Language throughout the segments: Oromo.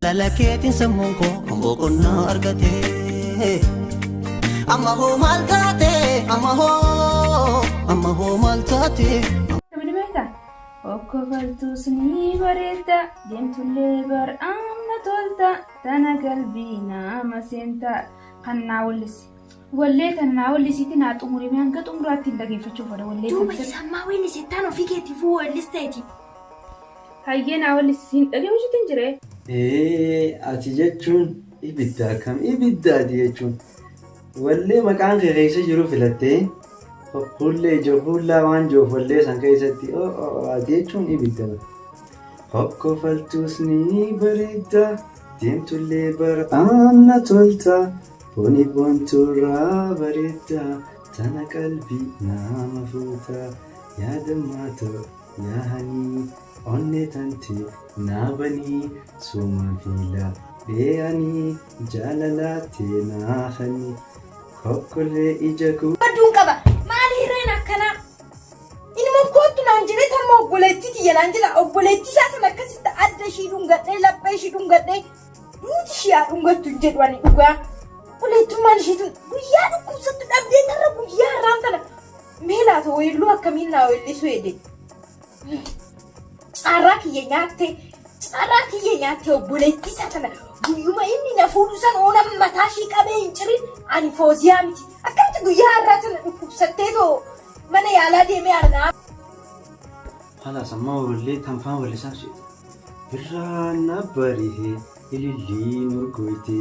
Lalakeetiin sammuun koo boqonnaa argate. Amma hoo maal taate? Amma hoo, amma hoo maal taate? Namni beektaa? Okkofaltuus ni bareedda, deemtullee bar amma tolta, tana galbii nama seenta. Kan naa wallisi. Wallee tana naa wallisiiti naa xumurime hanga xumuraatti hin dhageeffachuu fedha wallee Duuba tana. Isa ammaa weellise taan ofii keetiifuu weellisteeti. Hayyee naa wallisi siin dhageeffachuutti hin jiree. Ee, ati jechuun ibidda akkam ibidda ati jechuun. Wallee maqaan kee keessa jiru filattee hullee ija hullaa waan jiruuf wallee san keessatti ati jechuun ibidda. Hokkofaltuus ni bareedda, deemtullee bara aanna tolta, boni boontuurraa bareedda, tana qalbii nama fuuta, yaadammaa ta'u yaahanii, onnee tante naabanii, suumaan fiila dheeyanii, jaalalaa tee naafanii, kokkollee ija kuu. Badduun qaba. Maali hireen akkanaa? Inuma koottu naan jedhee tamma obboleettii tiyya naan jedha. Obboleettii isaa sana akkasitti adda ishii dhungadhee laphee ishii dhungadhee duuti ishii haa dhungattu hin jedhu ani dhugaa. Obboleettummaan ishii tun guyyaa dhukkubsattu dhabdee tarra guyyaa har'aan tana mee laata weelluu akkamiin naa weellisuu ede. Carraa kiyya nyaattee, carraa kiyya nyaattee obboleettii isaa tana guyyuma inni na fuudhu san oonan mataa ishii qabee hin cirin ani fooziyaa miti. Akkamitti guyyaa har'aa tana dhukkubsattee too mana yaalaa deemee arnaa. Halas amma wallee tanfaan wallisaaf jeete. Birraan na barihe ililliin urgooyte,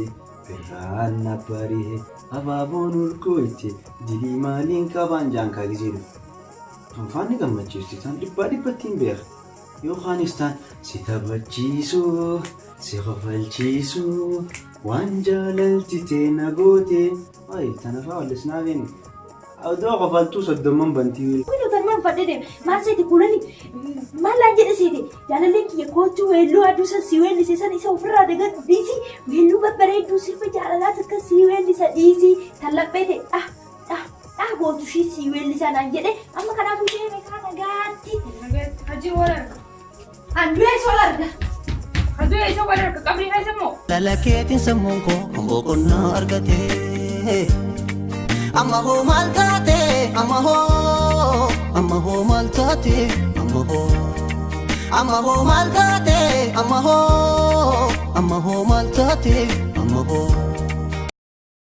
birraan na barihe abaaboon urgooyte, dilii maaliin qabaan jaan kaa gizee dhufu. Tunfaan ni gammachiisti tan dhibbaa dhibbatti hin beeka. Yookaanis taan si taphachiisu si kofalchiisu waan jaalalti tee na goote. Ay tana faa wallisnaa feene. Odoo kofaltuu soddomman bantii. Kun utan fadhe deeme maal seeti kuulani maal naan jedhe seete jaalalleen kiyya koochuu weelluu aduu san si weellise san isa ofirraa dagadhu dhiisi weelluu babbareedduu sirba jaalalaa takka si weellisa dhiisi tan laphee ta'e dhah dhah dhah gootu ishii si weellisa naan jedhe amma kanaafuu deeme kaa nagaatti. Nagaatti hajii wal arga. Andu'ee isa wal arga. Hajii isa wal arga qabrii keessa immoo. Lalakeetiin sammuun koo boqonnaa argate. Amma hoo maal taate? Amma hoo, amma hoo maal taate? Amma hoo, amma hoo maal taate? Amma hoo, amma hoo maal taate? Amma hoo.